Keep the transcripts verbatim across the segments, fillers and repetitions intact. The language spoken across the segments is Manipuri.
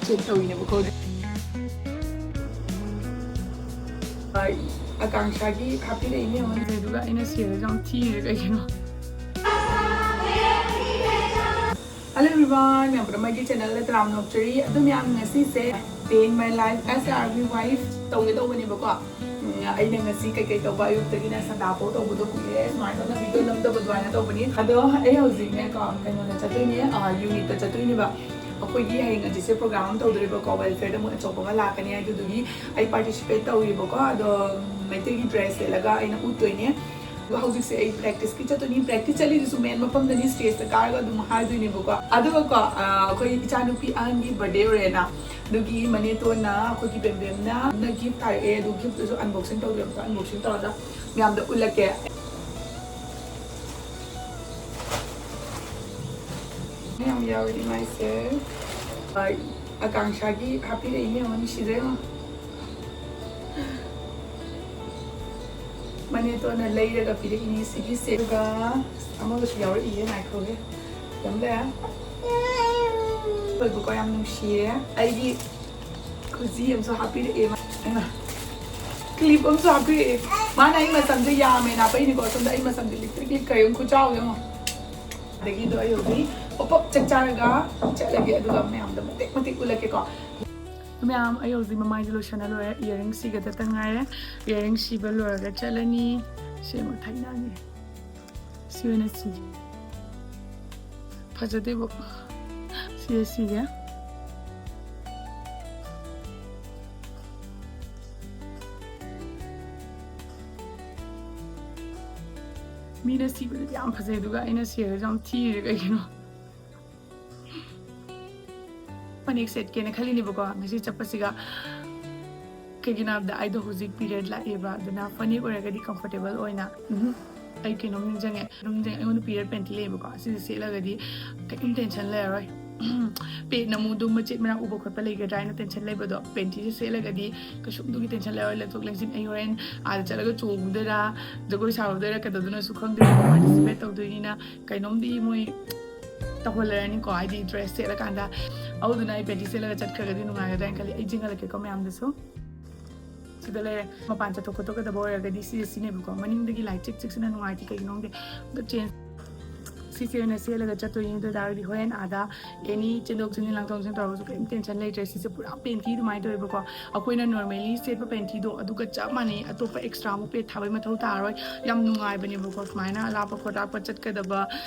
ꯇꯧꯔꯤꯅꯦꯕꯀꯣ꯫ ꯑꯀꯥꯡꯁꯥꯒꯤ ꯍꯥꯞꯄꯤꯔꯛꯏꯅꯦ ꯌꯦꯡꯉꯣ꯫ ꯑꯗꯨꯒ ꯑꯩꯅ ꯁꯤꯔꯁꯨ ꯌꯥꯝ ꯊꯤꯔꯦ ꯀꯩꯒꯤꯅꯣ꯫ Hello everyone, ꯃꯌꯥꯝ ꯄꯨꯝꯅꯃꯛꯀꯤ ꯆꯦꯅꯦꯜꯗ ꯇꯔꯥꯝꯅ ꯑꯣꯛꯆꯔꯤ꯫ ꯑꯗꯨ ꯃꯌꯥꯝ, ꯉꯁꯤꯁꯦ Day in my life as a army wife ꯇꯧꯒꯦ ꯇꯧꯕꯅꯦꯕꯀꯣ꯫ ꯎꯝ, ꯑꯩꯅ ꯉꯁꯤ ꯀꯩꯀꯩ ꯇꯧꯕ, ꯑꯌꯨꯛꯇꯒꯤꯅ ꯁꯟꯗꯥꯐꯥꯎ ꯇꯧꯕꯗꯣ ꯀꯨꯏꯔꯦ ꯁꯨꯃꯥꯏꯅ ꯇꯧꯅ ꯚꯤꯗꯤꯑꯣ ꯅꯝꯗꯕ ꯑꯗꯨꯃꯥꯏꯅ ꯇꯧꯕꯅꯤ꯫ ꯑꯗꯣ ꯑꯩ ꯍꯧꯖꯤꯛꯅꯦꯀꯣ ꯀꯩꯅꯣꯗ ꯆꯠꯇꯣꯏꯅꯦ, ꯌꯨꯅꯤꯠꯇ ꯆꯠꯇꯣꯏꯅꯦꯕ꯫ ꯑꯩꯈꯣꯏꯒꯤ ꯍꯌꯦꯡ ꯍꯪꯆꯤꯠꯁꯦ ꯄ꯭ꯔꯣꯒ꯭ꯔꯥꯝ ꯑꯃ ꯇꯧꯗꯣꯔꯤꯕꯀꯣ, ꯋꯦꯜꯐꯤꯌꯔꯗ ꯃꯣꯏ ꯑꯆꯧꯕ ꯑꯃ ꯂꯥꯛꯀꯅꯤ, ꯑꯗꯨꯗꯨꯒꯤ ꯑꯩ ꯄꯥꯔꯇꯤꯁꯤꯄꯦꯠ ꯇꯧꯔꯤꯕꯀꯣ꯫ ꯑꯗꯣ ꯃꯩꯇꯩꯒꯤ ꯗ꯭ꯔꯦꯁ ꯁꯦꯠꯂꯒ ꯑꯩꯅ ꯎꯠꯇꯣꯏꯅꯦ꯫ ꯑꯗꯨꯒ ꯍꯧꯖꯤꯛꯁꯦ ꯑꯩ ꯄ꯭ꯔꯦꯛꯇꯤꯁꯀꯤ ꯆꯠꯇꯣꯏꯅꯤ꯫ ꯄ꯭ꯔꯦꯛꯇꯤꯁ ꯆꯠꯂꯤꯗꯨꯁꯨ ꯃꯦꯟ ꯃꯐꯝꯗꯅꯤ, ꯁ꯭ꯇꯦꯖꯇ ꯀꯥꯔꯒ ꯑꯗꯨꯝ ꯍꯥꯏꯗꯣꯏꯅꯦꯕꯀꯣ꯫ ꯑꯗꯨꯒꯀꯣ, ꯑ, ꯑꯩꯈꯣꯏ ꯏꯆꯥꯅꯨꯄꯤ ꯑꯍꯟꯒꯤ ꯕꯥꯔꯗꯦ ꯑꯣꯏꯔꯦꯅ, ꯑꯗꯨꯒꯤ ꯃꯅꯦꯇꯣꯟꯅ ꯑꯩꯈꯣꯏꯒꯤ ꯕꯦꯝꯕꯦꯝꯅ ꯒꯤꯐ ꯊꯥꯔꯛꯑꯦ꯫ ꯑꯗꯨ ꯒꯤꯐꯇꯨꯁꯨ ꯑꯟꯕꯣꯛꯁꯤꯡ ꯇꯧꯗꯣꯏ, ꯑꯝꯇ ꯑꯟꯕꯣꯛꯁꯤꯡ ꯇꯧꯔꯒ ꯃꯌꯥꯝꯗ ꯎꯠꯂꯛꯀꯦ꯫ ꯃꯌꯥꯝ ꯌꯥꯎꯔꯤ ꯃꯥꯏꯁꯦ꯫ ꯑ, ꯑꯀꯥꯡꯁꯥꯒꯤ ꯍꯥꯞꯄꯤꯔꯛꯏꯅꯦ ꯌꯦꯡꯉꯣ, ꯅꯨꯡꯁꯤꯗ꯭ꯔꯥ ꯌꯦꯡꯉꯣ꯫ ꯃꯅꯦꯇꯣꯟꯅ ꯂꯩꯔꯒ ꯄꯤꯔꯛꯏꯅꯤ ꯁꯤꯒꯤꯁꯦ꯫ ꯑꯗꯨꯒ ꯑꯃꯒꯁꯨ ꯌꯥꯎꯔꯛꯏꯌꯦ, ꯉꯥꯏꯈꯣꯍꯦ꯫ ꯌꯥꯝ ꯂꯩꯔꯦ꯫ ꯑꯣꯏꯕꯀꯣ, ꯌꯥꯝ ꯅꯨꯡꯁꯤꯌꯦ꯫ ꯑꯩꯒꯤ ꯈꯨꯖꯤ ꯑꯃꯁꯨ ꯍꯥꯞꯄꯤꯔꯛꯑꯦ꯫ ꯍꯩꯃꯥ꯫ ꯀ꯭ꯂꯤꯞ ꯑꯃꯁꯨ ꯍꯥꯞꯄꯤꯔꯛꯑꯦ꯫ ꯃꯥꯅ ꯑꯩ ꯃꯁꯝꯁꯦ ꯌꯥꯝꯃꯦꯅ ꯍꯥꯞꯄꯛꯏꯅꯤꯀꯣ꯫ ꯁꯣꯝꯗ ꯑꯩ ꯃꯁꯝꯁꯦ ꯂꯤꯛꯇ꯭ꯔꯤꯛ ꯂꯤꯛꯈ꯭ꯔꯦ꯫ ꯌꯦꯡꯉꯨ, ꯈꯨꯆꯥꯎꯁꯦ ꯌꯦꯡꯉꯣ꯫ ꯑꯗꯒꯤꯗꯣ ꯑꯩ ꯍꯧꯖꯤꯛ ꯄꯞ ꯄꯞ ꯆꯥꯛ ꯆꯥꯔꯒ ꯆꯠꯂꯒꯦ꯫ ꯑꯗꯨꯒ ꯃꯌꯥꯝꯗ ꯃꯇꯦꯛ ꯃꯇꯦꯛ ꯎꯠꯂꯛꯀꯦꯀꯣ꯫ ꯃꯌꯥꯝ, ꯑꯩ ꯍꯧꯖꯤꯛ ꯃꯃꯥꯏꯁꯦ ꯂꯣꯏꯁꯟꯅ ꯂꯣꯏꯔꯦ꯫ ꯏꯌꯥꯔꯤꯡ ꯁꯤꯒꯗꯇ ꯉꯥꯏꯔꯦ꯫ ꯏꯌꯥꯔꯤꯡ ꯁꯤꯕ ꯂꯣꯏꯔꯒ ꯆꯠꯂꯅꯤ꯫ ꯁꯤ ꯑꯃꯨꯛ ꯊꯩꯅꯅꯤ꯫ ꯁꯤ ꯑꯣꯏꯅ ꯁꯤꯒꯦ꯫ ꯐꯖꯗꯦꯕꯣ꯫ ꯁꯤ ꯁꯤꯒꯦ꯫ ꯃꯤꯅ ꯁꯤꯕꯗꯗꯤ ꯌꯥꯝ ꯐꯖꯩ, ꯑꯗꯨꯒ ꯑꯩꯅ ꯁꯤꯔꯁꯨ ꯌꯥꯝ ꯊꯤꯔꯦ ꯀꯩꯒꯤꯅꯣ? ꯐꯅꯦꯛ ꯁꯦꯠꯀꯦꯅ ꯈꯜꯂꯤꯅꯦꯕꯀꯣ ꯉꯁꯤ ꯆꯠꯄꯁꯤꯒ꯫ ꯀꯩꯒꯤꯅꯣ ꯍꯥꯏꯕꯗ ꯑꯩꯗꯣ ꯍꯧꯖꯤꯛ ꯄꯤꯔꯤꯌꯗ ꯂꯥꯛꯑꯦꯕ, ꯑꯗꯨꯅ ꯐꯅꯦꯛ ꯑꯣꯏꯔꯒꯗꯤ ꯀꯝꯐꯣꯔꯇꯦꯕꯜ ꯑꯣꯏꯅ꯫ ꯎꯝꯍꯨꯝ꯫ ꯑꯩ ꯀꯩꯅꯣꯝ ꯅꯤꯡꯁꯤꯡꯉꯦ, ꯀꯩꯅꯣꯝ ꯅꯤꯡꯁꯤꯡꯉꯦ꯫ ꯑꯩꯉꯣꯟꯗ ꯄꯤꯔꯤꯌꯗ ꯄꯦꯟꯇꯤ ꯂꯩꯌꯦꯕꯀꯣ, ꯁꯤꯁꯦ ꯁꯦꯠꯂꯒꯗꯤ ꯀꯩꯝ ꯇꯦꯟꯁꯟ ꯂꯩꯔꯔꯣꯏ꯫ ꯄꯦꯠꯅ ꯑꯃꯨꯛ ꯑꯗꯨꯝ ꯃꯆꯦꯠ ꯃꯔꯥꯡ ꯎꯕ ꯈꯣꯠꯄ ꯂꯩꯒꯗ꯭ꯔꯥ ꯍꯥꯏꯅ ꯇꯦꯟꯁꯟ ꯂꯩꯕꯗꯣ, ꯄꯦꯟꯇꯤꯁꯦ ꯁꯦꯠꯂꯒꯗꯤ ꯀꯩꯁꯨꯝꯗꯨꯒꯤ ꯇꯦꯟꯁꯟ ꯂꯩꯔꯔꯣꯏ꯫ ꯂꯦꯡꯊꯣꯛ ꯂꯦꯡꯁꯤꯟ, ꯑꯩ ꯍꯣꯔꯦꯟ ꯑꯥꯗ ꯆꯠꯂꯒ ꯆꯣꯡꯉꯨꯗꯣꯏꯔꯥ, ꯖꯒꯣꯏ ꯁꯥꯔꯨꯗꯣꯏꯔꯥ, ꯀꯩꯗꯧꯗꯣꯏꯅꯣꯁꯨ ꯈꯪꯗꯣꯏꯅꯤ, ꯄꯥꯔꯇꯤꯁꯤꯄꯦꯠ ꯇꯧꯗꯣꯏꯅꯤꯅ ꯀꯩꯅꯣꯝꯗꯤ ꯃꯣꯏ ꯇꯧꯍꯜꯂꯔꯅꯤꯀꯣ꯫ ꯍꯥꯏꯗꯤ ꯗ꯭ꯔꯦꯁ ꯁꯦꯠꯂꯀꯥꯟꯗ ꯑꯗꯨꯅ ꯑꯩ ꯄꯦꯟꯇꯤ ꯁꯦꯠꯂꯒ ꯆꯠꯈ꯭ꯔꯒꯗꯤ ꯅꯨꯡꯉꯥꯏꯒꯗ꯭ꯔꯥ ꯍꯥꯏꯅ ꯈꯜꯂꯤ꯫ ꯑꯩ ꯆꯤꯡꯍꯜꯂꯛꯀꯦꯀꯣ ꯃꯌꯥꯝꯗꯁꯨ꯫ ꯁꯤꯗ ꯂꯩꯔꯦ꯫ ꯃꯄꯥꯟ ꯆꯠꯊꯣꯛ ꯈꯣꯠꯇꯣꯛꯀꯗꯕ ꯑꯣꯏꯔꯒꯗꯤ ꯁꯤꯁꯦ ꯁꯤꯅꯦꯕꯀꯣ꯫ ꯃꯅꯤꯡꯗꯒꯤ ꯂꯥꯏ ꯆꯤꯛ ꯆꯤꯛꯁꯤꯅ ꯅꯨꯡꯉꯥꯏꯇꯦ꯫ ꯀꯩꯒꯤꯅꯣ ꯈꯪꯗꯦ꯫ ꯑꯝꯇ ꯆꯦꯟꯖ ꯁꯤꯁꯦ ꯑꯣꯏꯅ ꯁꯦꯠꯂꯒ ꯆꯠꯇꯣꯏꯅꯤ꯫ ꯑꯗꯨ ꯑꯣꯏ ꯇꯥꯔꯒꯗꯤ ꯍꯣꯔꯦꯟ ꯑꯥꯗ ꯑꯦꯅꯤ ꯆꯦꯟꯊꯣꯛ ꯆꯦꯟꯁꯤꯟ ꯂꯥꯡꯊꯣꯛ ꯂꯥꯡꯁꯤꯟ ꯇꯧꯔꯒꯁꯨ ꯀꯔꯤꯝ ꯇꯦꯟꯁꯟ ꯂꯩꯇ꯭ꯔꯦ꯫ ꯁꯤꯁꯦ ꯄꯨꯔꯥ ꯄꯦꯟꯇꯤ ꯑꯗꯨꯃꯥꯏꯅ ꯇꯧꯋꯦꯕꯀꯣ꯫ ꯑꯩꯈꯣꯏꯅ ꯅꯣꯔꯃꯦꯂꯤ ꯁꯦꯠꯄ ꯄꯦꯟꯇꯤꯗꯣ ꯑꯗꯨꯒ ꯆꯞ ꯃꯥꯟꯅꯩ꯫ ꯑꯇꯣꯞꯄ ꯑꯦꯛꯁꯇ꯭ꯔꯥ ꯑꯃꯨꯛ ꯄꯦꯠ ꯊꯥꯕꯩ ꯃꯊꯧ ꯇꯥꯔꯔꯣꯏ꯫ ꯌꯥꯝ ꯅꯨꯡꯉꯥꯏꯕꯅꯦꯕꯀꯣ꯫ ꯁꯨꯃꯥꯏꯅ ꯑꯂꯥꯞꯄ ꯈꯣꯠꯂꯥꯞꯄ ꯆꯠꯀꯗꯕ,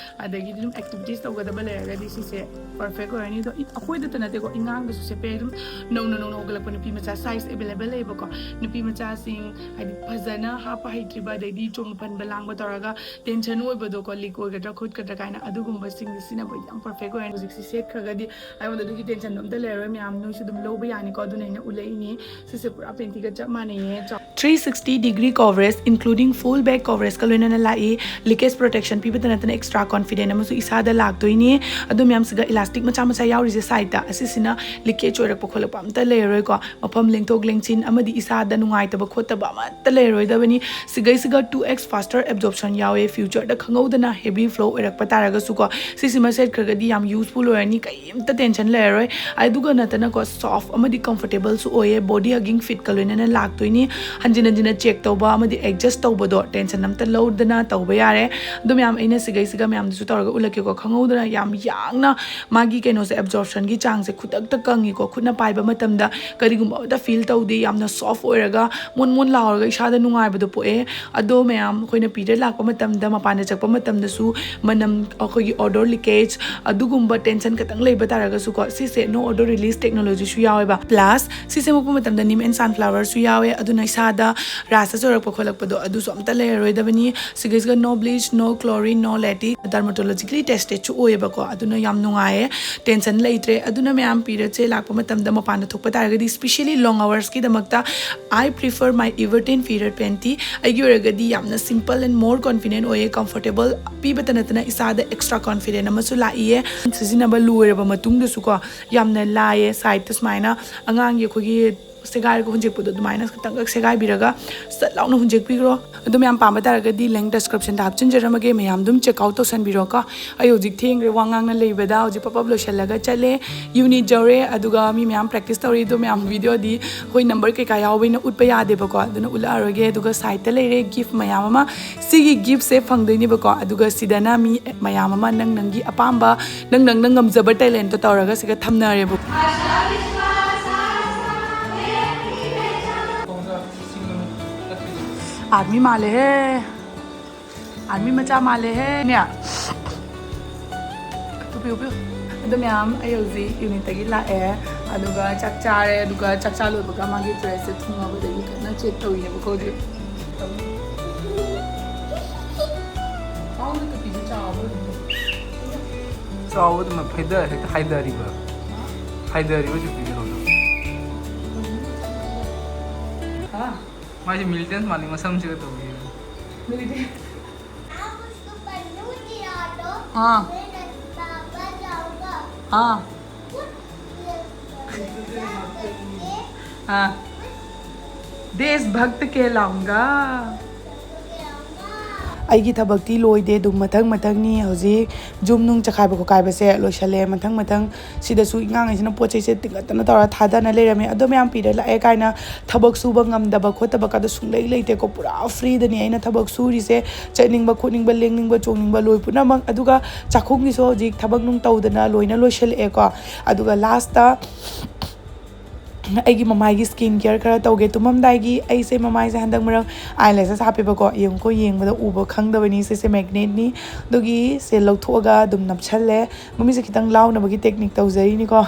ꯑꯗꯒꯤꯗꯤ ꯑꯗꯨꯝ ꯑꯦꯛꯇꯤꯚꯤꯇꯤꯁ ꯇꯧꯒꯗꯕ ꯂꯩꯔꯒꯗꯤ ꯁꯤꯁꯦ ꯄꯔꯐꯦꯛ ꯑꯣꯏꯔꯅꯤ꯫ ꯑꯗꯣ ꯑꯩꯈꯣꯏꯗꯇ ꯅꯠꯇꯦꯀꯣ, ꯏꯉꯥꯡꯗꯁꯨ ꯁꯦꯠꯄ ꯌꯥꯏ꯫ ꯑꯗꯨꯝ ꯅꯧꯅ ꯅꯧꯅ ꯍꯧꯒꯠꯂꯛꯄ ꯅꯨꯄꯤ ꯃꯆꯥ ꯁꯥꯏꯖ ꯑꯦꯕꯥꯏꯂꯦꯕꯜ ꯂꯩꯌꯦꯕꯀꯣ꯫ ꯅꯨꯄꯤ ꯃꯆꯥꯁꯤꯡ ꯍꯥꯏꯗꯤ ꯐꯖꯅ ꯍꯥꯞꯄ ꯍꯩꯇ꯭ꯔꯤꯕ, ꯑꯗꯩꯗꯤ ꯆꯣꯡꯕ ꯐꯟꯕ ꯂꯥꯡꯕ ꯇꯧꯔꯒ ꯇꯦꯟꯁꯟ ꯑꯣꯏꯕꯗꯣꯀꯣ, ꯂꯤꯛ ꯑꯣꯏꯒꯗ꯭ꯔꯥ ꯈꯣꯠꯀꯗ꯭ꯔꯥ ꯀꯥꯏꯅ, ꯑꯗꯨꯒꯨꯝꯕꯁꯤꯡꯁꯦ ꯁꯤꯖꯤꯟꯅꯕ ꯌꯥꯝ ꯄꯔꯐꯦꯛ ꯑꯣꯏꯔꯅꯤ꯫ ꯍꯧꯖꯤꯛꯁꯤ ꯁꯦꯠꯈ꯭ꯔꯒꯗꯤ ꯑꯩꯉꯣꯟꯗ ꯑꯗꯨꯒꯤ ꯇꯦꯟꯁꯟꯗꯣ ꯑꯝꯇ ꯂꯩꯔꯔꯣꯏ ꯃꯌꯥꯝ꯫ ꯅꯣꯏꯁꯨ ꯑꯗꯨꯝ ꯂꯧꯕ ꯌꯥꯅꯤꯀꯣ꯫ ꯑꯗꯨꯅ ꯑꯩꯅ ꯎꯠꯂꯛꯏꯅꯤ꯫ ꯁꯤꯁꯦ ꯄꯨꯔꯥ ꯄꯦꯟꯇꯤꯒ ꯆꯞ ꯃꯥꯟꯅꯩꯌꯦ꯫ Three sixty degree coverage including full back coverageꯀ ꯂꯣꯏꯅꯅ ꯂꯥꯛꯏ꯫ ꯂꯤꯀꯦꯖ ꯄ꯭ꯔꯣꯇꯦꯛꯁꯟ ꯄꯤꯕꯇ ꯅꯠꯇꯅ ꯑꯦꯛꯁꯇ꯭ꯔꯥ ꯀꯣꯟꯐꯤꯗꯦꯟ ꯑꯃꯁꯨ ꯏꯁꯥꯗ ꯂꯥꯛꯇꯣꯏꯅꯤ꯫ ꯑꯗꯣ ꯃꯌꯥꯝꯁꯤꯒ ꯏꯂꯥꯁꯇꯤꯛ ꯃꯆꯥ ꯃꯆꯥ ꯌꯥꯎꯔꯤꯁꯦ ꯁꯥꯏꯗꯇ, ꯑꯁꯤꯁꯤꯅ ꯂꯤꯀꯦꯖ ꯑꯣꯏꯔꯛꯄ ꯈꯣꯠꯂꯛꯄ ꯑꯝꯇ ꯂꯩꯔꯔꯣꯏꯀꯣ꯫ ꯃꯐꯝ ꯂꯦꯡꯊꯣꯛ ꯂꯦꯡꯁꯤꯟ ꯑꯃꯗꯤ ꯏꯁꯥꯗ ꯅꯨꯡꯉꯥꯏꯇꯕ ꯈꯣꯠꯇꯕ ꯑꯃꯠꯇ ꯂꯩꯔꯔꯣꯏꯗꯕꯅꯤ꯫ ꯁꯤꯒꯩꯁꯤꯒ two x faster absorption ꯌꯥꯎꯋꯦ꯫ ꯐ꯭ꯌꯨꯆꯔꯗ ꯈꯪꯍꯧꯗꯅ ꯍꯦꯚꯤ ꯐ꯭ꯂꯣ ꯑꯣꯏꯔꯛꯄ ꯇꯥꯔꯒꯁꯨꯀꯣ, ꯁꯤꯁꯤꯃ ꯁꯦꯠꯈ꯭ꯔꯒꯗꯤ ꯌꯥꯝ ꯌꯨꯁꯐꯨꯜ ꯑꯣꯏꯔꯅꯤ꯫ ꯀꯩꯝꯇ ꯇꯦꯟꯁꯟ ꯂꯩꯔꯔꯣꯏ꯫ ꯑꯗꯨꯒ ꯅꯠꯇꯅꯀꯣ, ꯁꯣꯐ ꯑꯃꯗꯤ ꯀꯝꯐꯣꯔꯇꯦꯕꯜꯁꯨ ꯑꯣꯏꯌꯦ꯫ ꯕꯣꯗꯤ ꯍꯒꯤꯡ ꯐꯤꯠꯀ ꯂꯣꯏꯅꯅ ꯂꯥꯛꯇꯣꯏꯅꯤ꯫ ꯍꯟꯖꯤꯟ ꯍꯟꯖꯤꯟꯅ ꯆꯦꯛ ꯇꯧꯕ ꯑꯃꯗꯤ ꯑꯦꯗꯖꯁ ꯇꯧꯕꯗꯣ ꯇꯦꯟꯁꯟ ꯑꯝꯇ ꯂꯧꯗꯅ ꯇꯧꯕ ꯌꯥꯔꯦ꯫ ꯑꯗꯣ ꯃꯌꯥꯝ, ꯑꯩꯅ ꯁꯤꯒꯩꯁꯤꯒ ꯃꯌꯥꯝꯗꯁꯨ ꯇꯧꯔꯒ ꯎꯠꯂꯛꯀꯦꯀꯣ꯫ ꯈꯪꯍꯧꯗꯅ ꯌꯥꯝ ꯌꯥꯡꯅ ꯃꯥꯒꯤ ꯀꯩꯅꯣꯁꯦ, ꯑꯦꯕꯖꯣꯔꯞꯁꯟꯒꯤ ꯆꯥꯡꯁꯦ ꯈꯨꯗꯛꯇ ꯀꯪꯉꯤꯀꯣ꯫ ꯈꯨꯠꯅ ꯄꯥꯏꯕ ꯃꯇꯝꯗ ꯀꯔꯤꯒꯨꯝꯕ ꯑꯃꯠꯇ ꯐꯤꯜ ꯇꯧꯗꯦ꯫ ꯌꯥꯝꯅ ꯁꯣꯐ ꯑꯣꯏꯔꯒ ꯃꯣꯟ ꯃꯣꯟ ꯂꯥꯎꯔꯒ ꯏꯁꯥꯗ ꯅꯨꯡꯉꯥꯏꯕꯗꯣ ꯄꯣꯛꯑꯦ꯫ ꯑꯗꯣ ꯃꯌꯥꯝ, ꯑꯩꯈꯣꯏꯅ ꯄꯤꯔꯤꯌꯗ ꯂꯥꯛꯄ ꯃꯇꯝꯗ, ꯃꯄꯥꯟꯗ ꯆꯠꯄ ꯃꯇꯝꯗꯁꯨ ꯃꯅꯝ, ꯑꯩꯈꯣꯏꯒꯤ ꯑꯣꯗꯣꯔ ꯂꯤꯀꯦꯖ, ꯑꯗꯨꯒꯨꯝꯕ ꯇꯦꯟꯁꯟ ꯈꯛꯇꯪ ꯂꯩꯕ ꯇꯥꯔꯒꯁꯨꯀꯣ, ꯁꯤꯁꯦ no odor release technologyꯁꯨ ꯌꯥꯎꯋꯦꯕ꯫ ꯄ꯭ꯂꯁ ꯁꯤ ꯁꯦꯝꯃꯛꯄ ꯃꯇꯝꯗ ꯅꯤꯝ ꯑꯦꯟ ꯁꯟꯐ꯭ꯂꯥꯋꯔꯁꯨ ꯌꯥꯎꯋꯦ꯫ ꯑꯗꯨꯅ ꯏꯁꯥꯗ ꯔꯦꯁꯦꯁ ꯑꯣꯏꯔꯛꯄ ꯈꯣꯠꯂꯛꯄꯗꯣ ꯑꯗꯨꯁꯨ ꯑꯝꯇ ꯂꯩꯔꯔꯣꯏꯗꯕꯅꯤ꯫ ꯁꯤꯒꯩꯁꯤꯒ no bleach, no chlorine, no latex, dermatologically testedꯁꯨ ꯑꯣꯏꯌꯦꯕꯀꯣ꯫ ꯑꯗꯨꯅ ꯌꯥꯝ ꯅꯨꯡꯉꯥꯏꯌꯦ, ꯇꯦꯟꯁꯟ ꯂꯩꯇ꯭ꯔꯦ꯫ ꯑꯗꯨꯅ ꯃꯌꯥꯝ, ꯄꯤꯔꯤꯌꯗꯁꯦ ꯂꯥꯛꯄ ꯃꯇꯝꯗ ꯃꯄꯥꯟꯗ ꯊꯣꯛꯄ ꯇꯥꯔꯒꯗꯤ, especially long hoursꯀꯤꯗꯃꯛꯇ, I prefer my Evertain period panty꯫ ꯑꯩꯒꯤ ꯑꯣꯏꯔꯒꯗꯤ ꯌꯥꯝꯅ simple and more convenient ꯑꯣꯏꯌꯦ, comfortable ꯄꯤꯕꯇ ꯅꯠꯇꯅ ꯏꯁꯥꯗ extra confident ꯑꯃꯁꯨ ꯂꯥꯛꯏꯌꯦ꯫ ꯁꯤꯖꯤꯟꯅꯕ ꯂꯣꯏꯔꯕ ꯃꯇꯨꯡꯗꯁꯨꯀꯣ, ꯌꯥꯝꯅ ꯂꯥꯏꯌꯦ꯫ ꯁꯥꯏꯗꯇ ꯁꯨꯃꯥꯏꯅ ꯑꯉꯥꯡꯒꯤ ꯑꯩꯈꯣꯏꯒꯤ ꯁꯦꯒꯥꯏꯔꯒ ꯍꯨꯟꯖꯤꯛꯄꯗꯣ ꯑꯗꯨꯃꯥꯏꯅ ꯈꯤꯇꯪꯈꯛ ꯁꯦꯒꯥꯏꯕꯤꯔꯒ ꯁꯠ ꯂꯥꯎꯅ ꯍꯨꯟꯖꯤꯛꯄꯤꯈ꯭ꯔꯣ꯫ ꯑꯗꯣ ꯃꯌꯥꯝ ꯄꯥꯝꯕ ꯇꯥꯔꯒꯗꯤ link descriptionꯗ ꯍꯥꯞꯆꯤꯟꯖꯔꯝꯃꯒꯦ, ꯃꯌꯥꯝ ꯑꯗꯨꯝ check out ꯇꯧꯁꯟꯕꯤꯔꯣꯀꯣ꯫ ꯑꯩ ꯍꯧꯖꯤꯛ ꯊꯦꯡꯈ꯭ꯔꯦ ꯋꯥ ꯉꯥꯡꯅ ꯂꯩꯕꯗ꯫ ꯍꯧꯖꯤꯛ ꯄꯞ ꯄꯞ ꯂꯣꯏꯁꯤꯜꯂꯒ ꯆꯠꯂꯦ꯫ Unit ꯌꯧꯔꯦ, ꯑꯗꯨꯒ ꯃꯤ ꯃꯌꯥꯝ practice ꯇꯧꯔꯤ꯫ ꯑꯗꯣ ꯃꯌꯥꯝ videoꯗꯤ ꯑꯩꯈꯣꯏ number ꯀꯩꯀꯥ ꯌꯥꯎꯕꯅꯤꯅ ꯎꯠꯄ ꯌꯥꯗꯦꯕꯀꯣ, ꯑꯗꯨꯅ ꯎꯠꯂꯛꯑꯔꯣꯏꯒꯦ꯫ ꯑꯗꯨꯒ sideꯇ ꯂꯩꯔꯦ gift ꯃꯌꯥꯝ ꯑꯃ꯫ ꯁꯤꯒꯤ giftꯁꯦ ꯐꯪꯗꯣꯏꯅꯦꯕꯀꯣ꯫ ꯑꯗꯨꯒ ꯁꯤꯗꯅ ꯃꯤ ꯃꯌꯥꯝ ꯑꯃ ꯅꯪ ꯅꯪꯒꯤ ꯑꯄꯥꯝꯕ, ꯅꯪ ꯅꯪꯅ ꯉꯝꯖꯕ talentꯇꯣ ꯇꯧꯔꯒ ꯁꯤꯒ ꯊꯝꯅꯔꯦꯕ꯫ ꯑꯥꯔꯃꯤ ꯃꯥꯜꯂꯦꯍꯦ, ꯑꯥꯔꯃꯤ ꯃꯆꯥ ꯃꯥꯜꯂꯦꯍꯦ꯫ ꯅꯦ, ꯄꯤꯌꯨ, ꯄꯤꯌꯨ꯫ ꯑꯗꯣ ꯃꯌꯥꯝ, ꯑꯩ ꯍꯧꯖꯤꯛ unitꯇꯒꯤ ꯂꯥꯛꯑꯦ, ꯑꯗꯨꯒ ꯆꯥꯛ ꯆꯥꯔꯦ, ꯑꯗꯨꯒ ꯆꯥꯛ ꯆꯥ ꯂꯣꯏꯕꯒ ꯃꯥꯒꯤ dressꯁꯦ ꯊꯨꯡꯉꯕꯗꯒꯤ ꯀꯟꯅ check ꯇꯧꯔꯤꯅꯦꯕꯀꯣ ꯍꯧꯖꯤꯛ꯫ ꯆꯥꯎꯕꯗꯨꯅ ꯐꯩꯗ-, ꯍꯦꯛꯇ ꯍꯥꯏꯗꯔꯤꯕ꯫ ꯍꯥꯏꯗꯔꯤꯕ ꯆꯨꯄꯤꯒ ꯂꯧꯗꯣ꯫ ꯃꯥꯁꯦ militant ꯃꯥꯜꯂꯤ, ꯃꯁꯝꯁꯤꯒ ꯇꯧꯕꯤꯌꯨ꯫ Militant꯫ हाँ। हाँ। हाँ। देशभक्त कहलाऊंगा। ꯑꯩꯒꯤ ꯊꯕꯛꯇꯤ ꯂꯣꯏꯗꯦ, ꯑꯗꯨꯝ ꯃꯊꯪ ꯃꯊꯪꯅꯤ꯫ ꯍꯧꯖꯤꯛ ꯖꯨꯝ ꯅꯨꯡ ꯆꯈꯥꯏꯕ ꯈꯣꯠꯀꯥꯏꯕꯁꯦ ꯂꯣꯏꯁꯜꯂꯦ꯫ ꯃꯊꯪ ꯃꯊꯪ ꯁꯤꯗꯁꯨ ꯑꯉꯥꯡꯈꯩꯁꯤꯅ ꯄꯣꯠ ꯆꯩꯁꯦ ꯇꯤꯡꯈꯠꯇꯅ ꯇꯧꯔ ꯊꯥꯗꯅ ꯂꯩꯔꯝꯃꯦ꯫ ꯑꯗꯣ ꯃꯌꯥꯝ ꯄꯤꯔ ꯂꯥꯛꯑꯦ ꯀꯥꯏꯅ ꯊꯕꯛ ꯁꯨꯕ ꯉꯝꯗꯕ ꯈꯣꯠꯇꯕ ꯀꯥꯗꯣ ꯁꯨꯡꯂꯩ ꯂꯩꯇꯦꯀꯣ꯫ ꯄꯨꯔꯥ freeꯗꯅꯤ ꯑꯩꯅ ꯊꯕꯛ ꯁꯨꯔꯤꯁꯦ꯫ ꯆꯠꯅꯤꯡꯕ ꯈꯣꯠꯅꯤꯡꯕ, ꯂꯦꯡꯅꯤꯡꯕ ꯆꯣꯡꯅꯤꯡꯕ ꯂꯣꯏ ꯄꯨꯝꯅꯃꯛ꯫ ꯑꯗꯨꯒ ꯆꯥꯛꯈꯨꯝꯒꯤꯁꯨ ꯍꯧꯖꯤꯛ ꯊꯕꯛ ꯅꯨꯡ ꯇꯧꯗꯅ ꯂꯣꯏꯅ ꯂꯣꯏꯁꯤꯜꯂꯛꯑꯦꯀꯣ꯫ ꯑꯗꯨꯒ lastꯇ ꯑꯩꯒꯤ ꯃꯃꯥꯏꯒꯤ skin care ꯈꯔ ꯇꯧꯒꯦ꯫ ꯇꯨꯝꯃꯝꯗꯥꯏꯒꯤ ꯑꯩꯁꯦ ꯃꯃꯥꯏꯁꯦ ꯍꯟꯗꯛ ꯃꯔꯛ eyelashes ꯍꯥꯞꯄꯦꯕꯀꯣ꯫ ꯌꯦꯡꯉꯨꯀꯣ, ꯌꯦꯡꯕꯗ ꯎꯕ ꯈꯪꯗꯕꯅꯤ꯫ ꯁꯤꯁꯦ magnetꯅꯤ꯫ ꯑꯗꯨꯒꯤ ꯁꯦ ꯂꯧꯊꯣꯛꯑꯒ ꯑꯗꯨꯝ ꯅꯞꯁꯜꯂꯦ꯫ ꯃꯃꯤꯠꯁꯦ ꯈꯤꯇꯪ ꯂꯥꯎꯅꯕꯒꯤ technique ꯇꯧꯖꯔꯤꯅꯤꯀꯣ꯫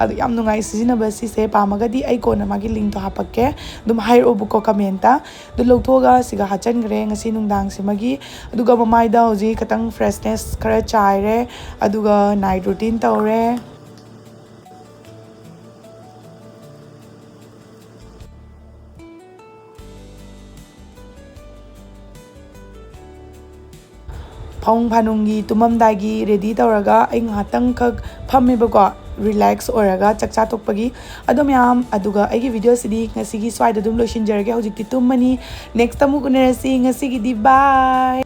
ꯑꯗꯨ ꯌꯥꯝ ꯅꯨꯡꯉꯥꯏ ꯁꯤꯖꯤꯟꯅꯕ ꯁꯤꯁꯦ꯫ ꯄꯥꯝꯃꯒꯗꯤ ꯑꯩ ꯀꯣꯟꯅ ꯃꯥꯒꯤ linkꯇꯣ ꯍꯥꯞꯄꯛꯀꯦ꯫ ꯑꯗꯨꯝ ꯍꯥꯏꯔꯛꯑꯣꯕꯀꯣ commentꯇ꯫ ꯑꯗꯨ ꯂꯧꯊꯣꯛꯑꯒ ꯁꯤꯒ ꯍꯥꯞꯆꯤꯟꯈ꯭ꯔꯦ ꯉꯁꯤ ꯅꯨꯡꯗꯥꯡꯁꯤꯃꯒꯤ꯫ ꯑꯗꯨꯒ ꯃꯃꯥꯏꯗ ꯍꯧꯖꯤꯛ ꯈꯤꯇꯪ freshness ꯈꯔ ꯆꯥꯏꯔꯦ꯫ ꯑꯗꯨꯒ night routine ꯇꯧꯔꯦ꯫ ꯐꯃꯨꯡ ꯐꯥꯅꯨꯡꯒꯤ ꯇꯨꯝꯃꯝꯗꯥꯏꯒꯤ ready ꯇꯧꯔꯒ ꯑꯩ ꯉꯥꯏꯍꯥꯛꯇꯪꯈꯛ ꯐꯝꯃꯦꯕꯀꯣ꯫ ꯔꯤꯂꯦꯛꯁ ꯑꯣꯏꯔꯒ ꯆꯥꯛ ꯆꯥ ꯇꯣꯛꯄꯒꯤ꯫ ꯑꯗꯣ ꯃꯌꯥꯝ, ꯑꯗꯨꯒ ꯑꯩꯒꯤ ꯚꯤꯗꯤꯑꯣꯁꯤꯗꯤ ꯉꯁꯤꯒꯤ ꯁ꯭ꯋꯥꯏꯗ ꯑꯗꯨꯝ ꯂꯣꯏꯁꯤꯟꯖꯔꯒꯦ꯫ ꯍꯧꯖꯤꯛꯇꯤ ꯇꯨꯝꯃꯅꯤ꯫ ꯅꯦꯛꯁꯇ ꯑꯃꯨꯛ ꯎꯅꯔꯁꯤ꯫ ꯉꯁꯤꯒꯤꯗꯤ ꯕꯥꯏ꯫